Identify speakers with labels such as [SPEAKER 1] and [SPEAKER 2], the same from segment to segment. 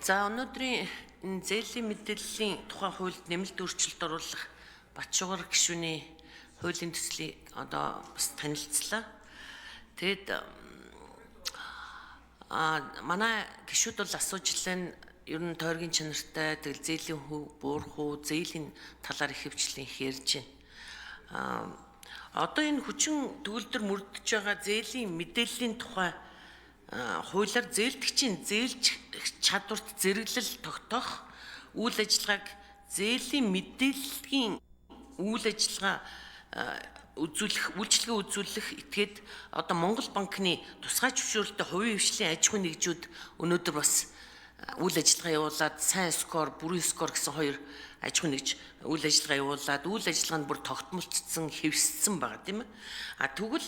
[SPEAKER 1] За, өнөөдрийн энэ зээлийн мэдээллийн тухай хуульд нэмэлт өөрчлөлт оруулах Батшугар гишүүний хуулийн төслийг одоо бас танилцлаа. Тэгэд манай гишүүд бол асууж илэн ер нь тойргийн чанартай, тэгэл зээлийн хөв буурах уу, зээлийн талаар их хвчлэн их ярьж байна. Одоо энэ хүчин төгөлдөр мөрдөж байгаа зээлийн мэдээллийн тухай хуулиар зээлдэгчийн зээлж чадварт зэрэглэл тогтоох, үйл ажиллагааг зээлийн мэдээллийн үйл ажиллагаа үзүүлэх, үйлчилгээ үзүүлэх этгээд одоо Монгол банкны тусгай зөвшөөрөлтөй хувийн хвшлийн аж ахуйн нэгжүүд өнөөдөр бас үйл ажиллагаа явуулаад сайн скор, бүрэн скор гэсэн хоёр аж ахуйн нэгж үйл ажиллагаа явуулаад үйл ажиллагаа нь бүр тогтмолцсон, хэвссэн байгаа, тийм ээ. А тэгвэл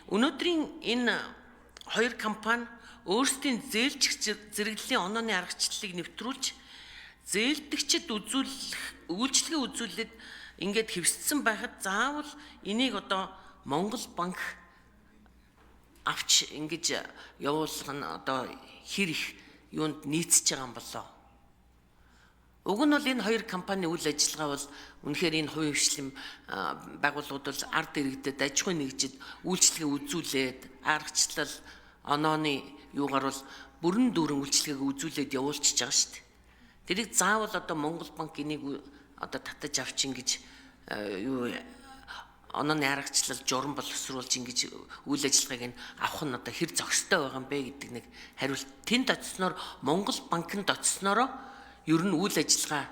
[SPEAKER 1] өнөөдрийн энэ хоёр компани өөрсдийн зээлчих зэрэглэлийн онооны аргачлалыг нэвтрүүлж зээлдэгчид үзүүлэх үйлчилгээ үзүүлээд ингээд хэвссэн байхад заавал энийг одоо Монгол банк авч ингэж явуулах нь одоо хэр их юунд нийцэж байгаа юм болоо. Уг нь бол энэ хоёр компани үйл ажиллагаа бол үнэхээр энэ хувийн хвшлийн байгууллагууд бол ард иргэдэд, аж ахуйн нэгжид үйлчилгээ үзүүлээд аргачлал онооны юугаар бол бүрэн дүүрэн үйлчилгээг үзүүлээд явуулчихж байгаа шүү дээ. Тэрийг заавал одоо Монгол банк энийг одоо татаж авч ингэж юу онооны аргачлал журам боловсруулж ингэж үйл ажиллагааг нь авах нь одоо хэр зохистой байгаа юм бэ гэдэг нэг хариулт. Тэнд очисноор, Монгол банкнд очисноороо ер нь үйл ажиллагаа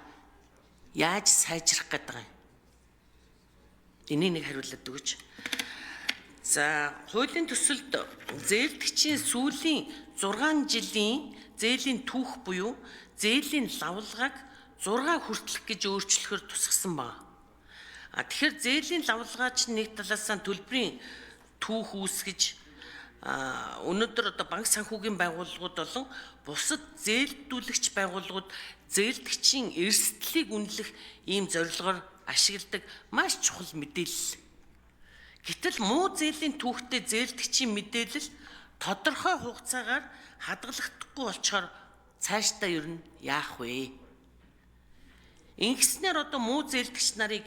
[SPEAKER 1] яаж сайжрах гэдэг юм. Энийг нэг хариулаад өгөөч. За, хуулийн төсөлд зээлдэгчийн сүүлийн 6 жилийн зээлийн түүх буюу зээлийн лавлгааг 6 хүртэлх гэж өөрчлөхөөр тусгасан байна. А тэгэхээр зээлийн лавлгаа чинь нэг талаасаа төлбөрийн түүх үүсгэж, өнөөдөр одоо банк санхүүгийн байгууллагууд болон бусад зээлдүүлэгч байгууллагууд зээлдэгчийн эрсдлийг үнэлэх ийм зорилгоор ашигладаг маш чухал мэдээлэл. Гэтэл муу зээлийн түүхтэй зээлдэгчийн мэдээлэл тодорхой хугацаагаар хадгалагдахгүй болчоор цаашдаа ер нь яах вэ? Ингэснээр одоо муу зээлдэгч нарыг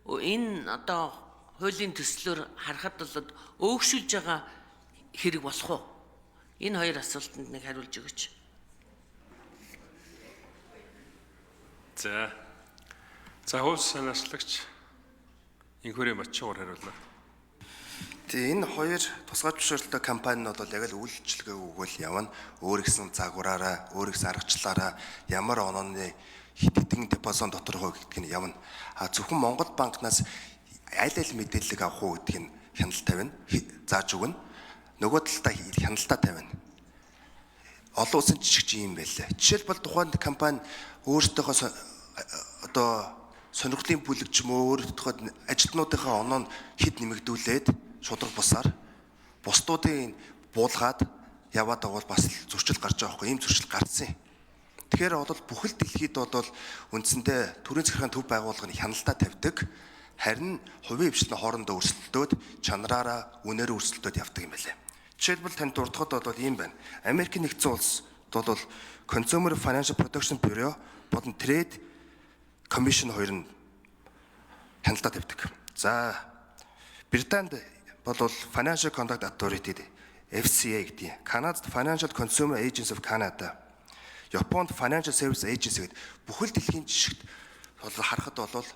[SPEAKER 1] энэ одоо хуулийн төслөөр харахад бол өөгшүүлж байгаа хэрэг болох уу? Энэ хоёр асуултанд нэг хариулж өгөөч.
[SPEAKER 2] За. За, хууль санаачлагч Инхүрийн Батчуугаар хариулна.
[SPEAKER 3] Тэгээ энэ хоёр тусгай зөвшөөрөлтөй компани нь бол яг л үйлчилгээг өгөөл явна. Өөр ихсэн загвараараа, өөр ихсэн аргачлалаараа ямар онооны хэд хэдэн депозит дотор хөө гэдг нь явна. А зөвхөн Монгол банкнаас аль аль мэдээллийг авах уу гэдгийг нь хяналт тавина, зааж өгнө. Нөгөө талдаа хяналтаа тавина. Олон улсын жишг юм байлаа. Жишээлбэл, тухайн компани өөртөөхөө одоо сонирхлын бүлэг ч юм уу, өөртөөхөө ажилтнуудынхаа оноо нь хэд нэмэгдүүлээд шударга бусаар бусдуудын буулгаад яваад байгаа бол бас зөрчил гарч байгаа байхгүй, ийм зөрчил гарсан юм. Тэгэхээр бол бүхэл дэлхийд бол үндсэндээ төрийн захиргааны төв байгууллага нь хяналтаа тавьдаг. Харин хувийн хвшил нь хоорондоо өрсөлдөөд, чанараараа, үнээрээ өрсөлдөөд явдаг юм байлаа. Жишээлбэл, танд дурдахад бол ийм байна. Америкийн нэгдсэн улс бол Consumer Financial Protection Bureau болон Trade Commission хоёр нь хяналтаа тавьдаг. За, Британд бол Financial Conduct Authority, FCA гэдэг. Канадад Financial Consumer Agency of Canada. Японд Financial Service Agency гэдэг. Бүхэл дэлхийн жишгт бол харахад бол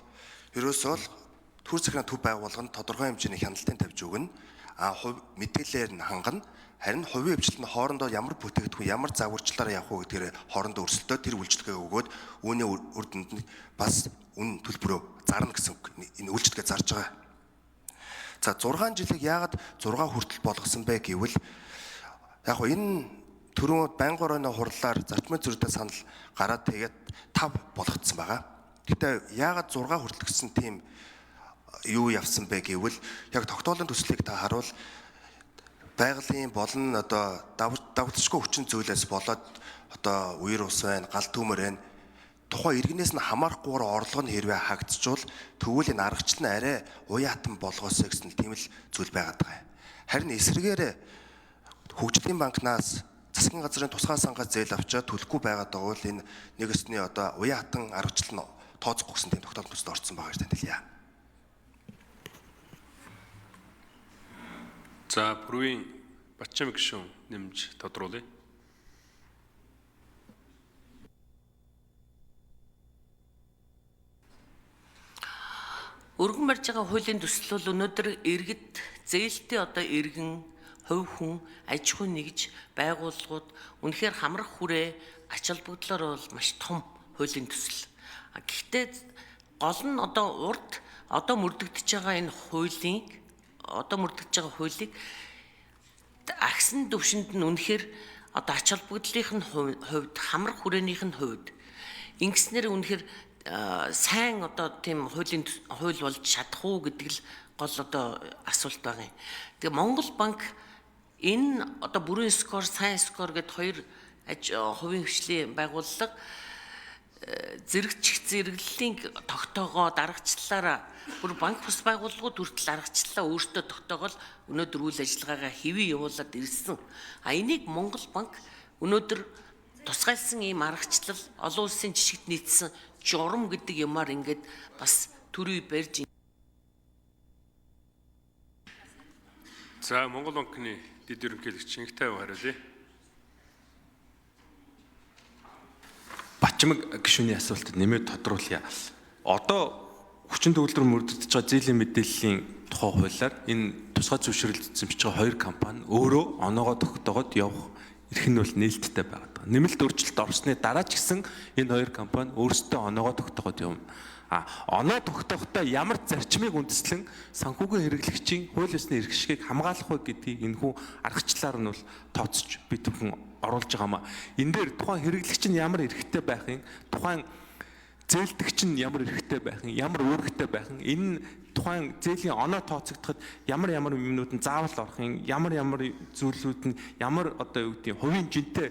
[SPEAKER 3] ерөөсөө л төр захиргааны төв байгууллага нь тодорхой хэмжээний хяналтын тавьж өгнө. А хувь мэдээлэлээр нь хангана. Харин хувийн хвшил нь хоорондоо ямар бүтээгдэхүүн, ямар загварчлалаар явах уу гэдгээр хоорондоо өрсөлдөөд, тэр үйлчилгээг өгөөд үүний үр дүнд нь бас үн төлбөрөө зарна гэсэн үг. Энэ үйлчилгээ зарж байгаа. За, 6 жилийг яагаад 6 хүртэл болгосон бэ гэвэл яг хөө энэ түрүүн байнгын оройн хурлаар зарчмын зөрүүтэй санал гараад тэгээд 5 болгогдсон байгаа. Гэтэ яагаад 6 хүртэл гэсэн тийм юу явсан бэ гэвэл яг тогтоолын төслийг та харуул байгалийн болон одоо давталжгүй хүчин зүйлээс болоод одоо үер ус байна, гал төмөр байна. Тухайн иргэнээс нь хамаарахгүйгээр орлого нь хэрвээ хаагдчихвал тэгвэл энэ аргачлал нь арай уяатан болгоосоо гэсэн тийм л зүйл байгаад байгаа юм. Харин эсрэгээр хөгжлийн банкнаас Засгийн газрын тусгай сангаас зээл авчаад төлөхгүй байгаад байгаа бол энэ нэг өсний одоо уян хатан аргачлал нь тооцохгүй гэсэн тийм тогтоолт төсөлд орсон байгаа гэж танилцъя.
[SPEAKER 2] За, бүрийн Батчим гишүүн нэмж тодруулъя.
[SPEAKER 1] Өргөн барьж байгаа хуулийн төсөл бол өнөөдөр иргэд зээлтэй одоо иргэн, хувь хүн, аж ахуй нэгж байгууллагууд үнэхээр хамрах хүрээ ач холбогдлоор бол маш том хуулийн төсөл. Гэхдээ гол нь одоо урд одоо мөрдөгдөж байгаа энэ хуулийн одоо мөрдөгдөж байгаа хуулийг агсан төвшөнд нь үнэхээр одоо ач холбогдлынх нь хувьд хамрах хүрээнийх нь хувьд ингэснээр үнэхээр сайн одоо тийм хуулийн хууль болж чадах уу гэдэг л гол одоо асуулт байгаа юм. Тэгээ Монгол банк энэ одоо бүрэн скор, сайн скор гэд хоёр хувийн хвшлийн байгууллага зэрэгчих зэрэглэлийн тогтоогоо даргачлалаараа бүр банк бус байгууллагууд хүртэл аргачлалаа өөртөө тогтоогоол өнөөдөр үйл ажиллагаагаа хэвээ явуулаад ирсэн. А энийг Монгол банк өнөөдөр тусгайлсан ийм аргачлал олон улсын жишгт нийцсэн журам гэдэг юмар ингээд бас төрүй барьж.
[SPEAKER 2] За, Монгол банкны дэд ерөнхийлөгч Инхтай хариулъя.
[SPEAKER 4] Батчмаг гишүүний асуултад нэмээд тодруулъя. Одоо хүчин төгөлдөр мөрдөгдөж байгаа зээлийн мэдээллийн тухай хуулиар энэ тусгай зөвшөөрөл эзэмшиж байгаа хоёр компани өөрөө оноогоо тогтоогоод явах эрх нь бол нээлттэй байгаа. Нэмэлт өөрчлөлт орсны дараа ч гэсэн энэ хоёр компани өөрсдөө оноогоо тогтоогоод явна. А оноо тогтоохтой ямар зарчмыг үндэслэн санхүүгийн хэрэглэгчийн хууль ёсны эрх ашгийг хамгаалах вэ гэдгийг энэхүү аргачлалаар нь бол тооцож бид бүхэн оруулж байгаамаа. Энэ дээр тухайн хэрэглэгч нь ямар эрхтэй байх юм, тухайн зээлдэгч нь ямар эрхтэй байх юм, ямар үүрэгтэй байх юм, энэ тухайн зээлийн оноо тооцогдоход ямар ямар юмнууд нь заавал орох юм, ямар ямар зүйлүүд нь ямар одоо юу гэдэг нь хувийн жинтэй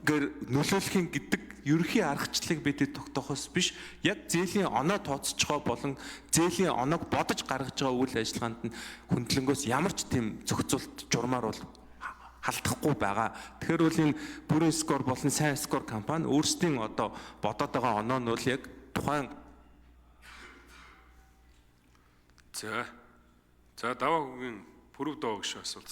[SPEAKER 4] гэр нөлөөлөх юм гэдэг ерөнхий аргачлалыг бид тогтоохоос биш, яг зээлийн оноо тооцож байгаа болон зээлийн оноог бодож гаргаж байгаа үйл ажиллагаанд нь хүндлэнгөөс ямар ч тийм зохицуулт журмаар бол халдахгүй байгаа. Тэгэхээр бол энэ бүрэн скор болон сайн скор компани өөрсдийн одоо бодоод байгаа оноо нь бол яг тухайн.
[SPEAKER 2] За даваа хүүгийн пүрэв доо гişүү асуулт.